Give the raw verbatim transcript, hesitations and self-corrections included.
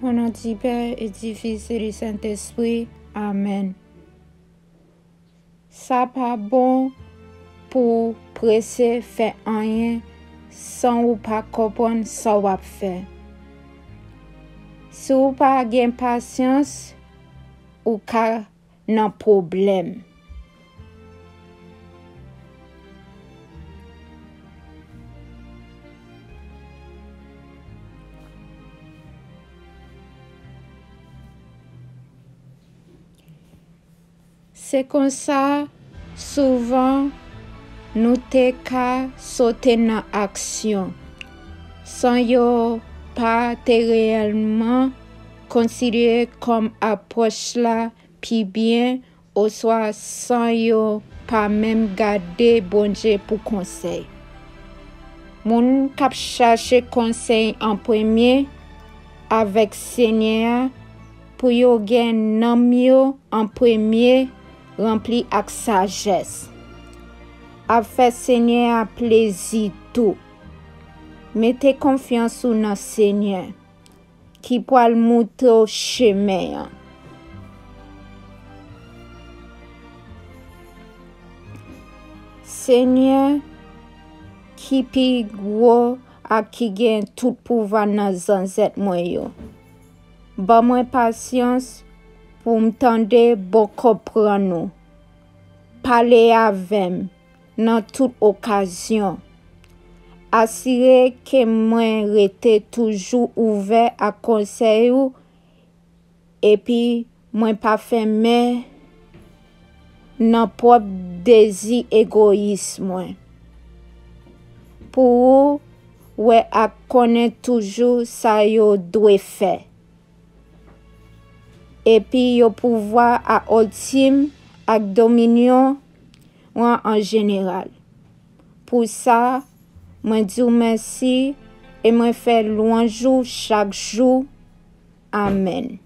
O non di Pè e di Fis e di Sentespri. Amèn. Sa pa bon pou w prese fè anyen san ou pa konprann sa w ap fè. Si w pa gen pasyans, ou ka nan pwoblèm. Se konsa, souvan, nou te ka sote nan aksyon, san yo pa te reyèlman konsidere kòm apwòch la pi byen, oswa san yo pa menm gade Bondye pou konsèy. Moun k ap chache konsèy an premye avèk Senyè a, pou yo gen nanm yo an premye ranpli ak sajès, ap fè Senyè a plezi tou. Mete konfyans ou nan Senyè, ki pral moutre w chemen an. Senyè, ki pi gwo ak ki gen tout pouvwa nan zanzèt mwen yo, ban mwen pasyans pou m tande bon konprann ou. Pale avè m nan tout okazyon. Asire ke mwen rete toujou ouvè ak konsèy ou, epi mwen pa fèmen nan pwòp dezi egoyis mwen. Pou ou wè ak konnen toujou sa yo dwe fè. Epi yo pouvwa a otim ak dominyon an an jeneral. Pou sa, mwen di w mèsi e mwen fè lwanj ou chak jou. Amèn.